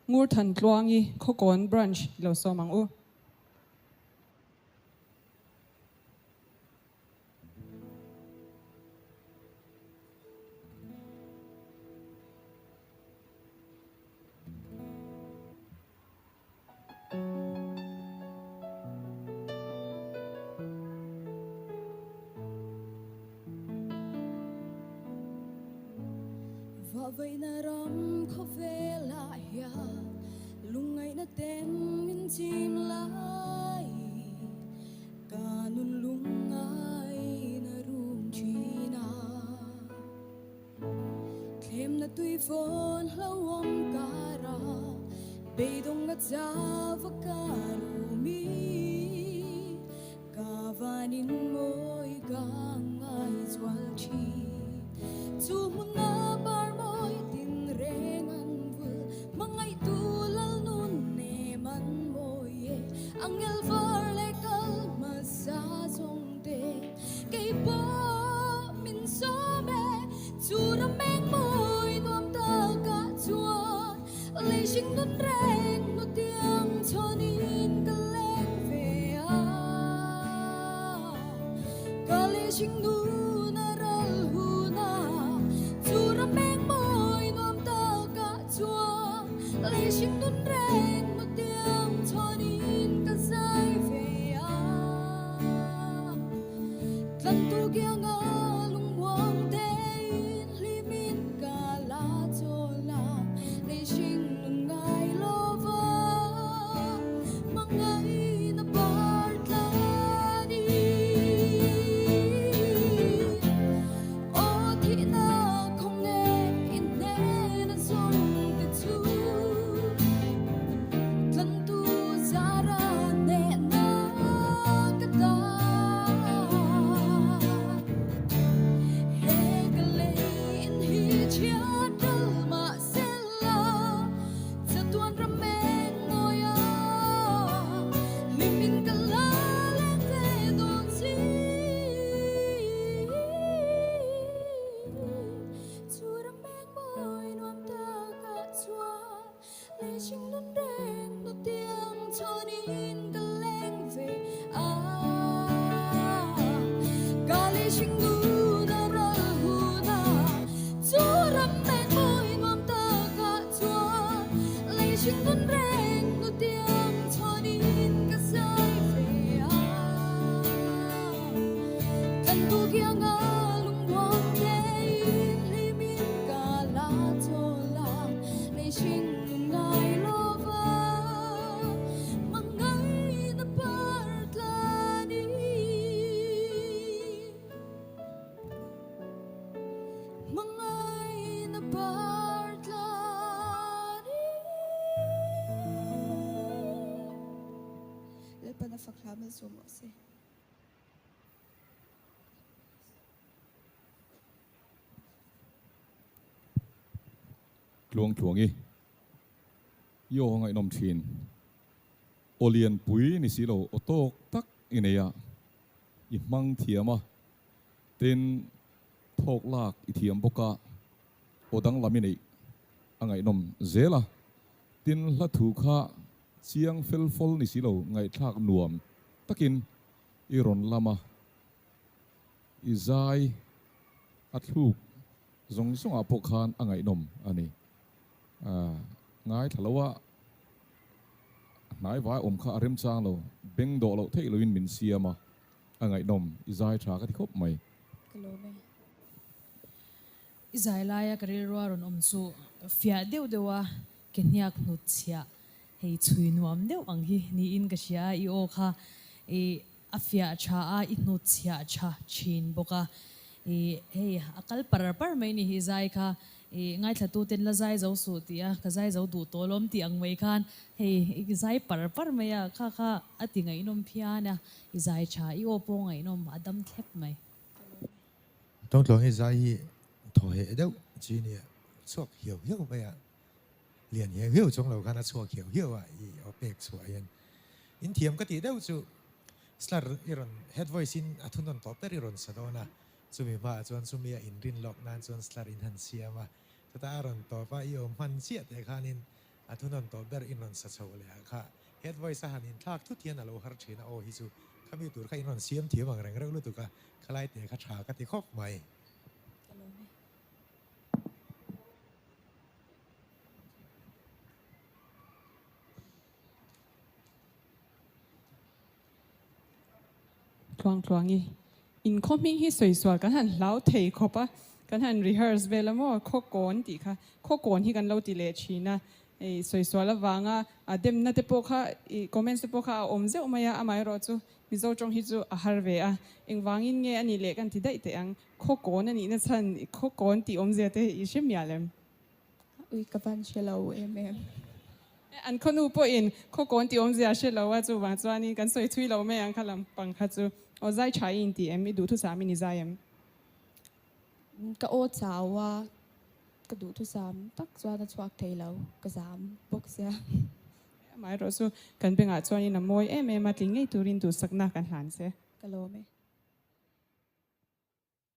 Ngurthantluangi, Khawkawn Branch i lo sawm ang u. Vahvaihna ram khawvelah hian lungngaihna ten min chim lai ka nun lungngain a rum thin a. Thlemna tui fawn hlauhawm kara beidawng a chava ka rumi ka vanin mawi ka ngai chual thin. Chu hmuna bar mawi tin reng an vul hmangaihtu lal nun nem an mawi e. Angel var leh kal hmasa zawng te kei pawh min sawm e, chu ram eng mawi nuam takah chuan lei hring nun reng nu tiang chhawnin ka leng ve a, ka lei hring nun a ral hun a, chu ram eng mawi nuam takah chuan lei hring nun reng nu tiang chhawnin ka zai ve a. Tlantu kianga lungmuang tein hlimin ka la chawl a, lei hring nun ngai lova hmangaihna par tlan i. Aw thihna khawng nge inhnen a zawng te chu Tlantu zara hnehna ka ta. He ka lei in hi chhiat ral mah sela, chatuan ram eng mawi a, hlim in ka la leng ve dawn si. Chu ram eng mawi nuam takah chuan Lei hring nun reng nu tiang chhawnin ka leng ve a, ka lei hring nun a ral hun a, chu ram eng mawi nuam takah chuan lei hring nun reng nu tiang chhawnin ka zai ve a, kan tu kianga lungmuang tein hlimin ka la chawl a. Lei hring nun ngai lova hmangaihna par tlan i hmangaihna par tlan i. Lalpan a fak hla malsawm rawh se. Tluang tluang i i aw ngaihnawm thin. Aw lianpui ni si lo, aw tawk tak i nei a, i hmang thiam a, tin thawk lak i thiam bawk a, aw danglam i neih a ngaihnawm zel a, tin hla thu kha chiang fel fawl ni si lo ngaihthlak nuam takin i rawn lam a, i zai a thluk zawng zawngah pawh khan a ngaihnawm a ni. Ngaithla lo a, hnai vai awm kha a remchang lo, beng dawh loh theih loin min siam a, a ngaihnawm, i zai tha ka ti khawp mai. Ka lawm e. I zai laia ka rilrua rawn awm chu fiah deuh deuh a, ke hniak hnut chhiah hei chhui nuam deuh ang hi niin ka hria a, i aw kha i A fiah tha a, i hnutchhiah tha thin bawk a. I hei a kal par par mai ni hi zai kha. I ngaithla ten la zai zo suh tih a, ka zai zo duh tawh lawm tih ang mai khan hei i zai par par mai a, kha kha a ti ngaihnawm phian a, i zai tha, i aw pawh ngaihnawm a dam thlep mai. Tawngtluang hi zai hi thaw heh deuh chi nia chhuak hiau hiau mai a, lian hiau hiau chuang lo khan a chhuak hiau hiau a i aw pek chhuah hian in thiam ka tih deuh chu slur i rawn head voice in a thunawn tawp ber i rawn sa dawn a chumi hmaah chuan chumi a inrin lawk nan chuan slur in han siam a chutah a rawn tawp a i awm hman chiah teh khanin. A thunawn tawh ber in rawn sa chho leh ah kha head voice a han inthlak thut hian a lo har thin a, aw hi chu khami tur kha in rawn siam thiam ang reng reuh lutuk a, khalai te kha tha ka ti khawp mai. Ka lawm e. Tluang tluangi inkhaw hming hi sawi sual kan han hlau thei khawp a, kan han rehearse vel a maw khaw kawn tih kha, khaw kawn hi kan lo ti leh thin a, hei sawi sual avanga a demna te pawh kha ih comments te pawh kha a awm zeuh mai a, amaherawh chu Mizo tawng hi chu a har ve a, engvangin nge a nih leh kan ti daih teh ang, khaw kawn a nihna chhan khaw kawn tih awmzia te i hre mial em? Ui ka van hre lo em em. An khawnu pawhin khaw kawn tih awmzia hre lo a, chuvang chuanin kan sawi thui lo mai ang kha lampang kha chu. Aw zai tha i inti em? I duhthusam i ni zai em? Ka aw chau a, ka duhthusam tak chuan a chhuak thei lo, ka zam bawk sia. Amaherawh chu kan bengah chuanin a mawi em em a, tling ngei turin duhsakna kan hlan che. Ka lawm e.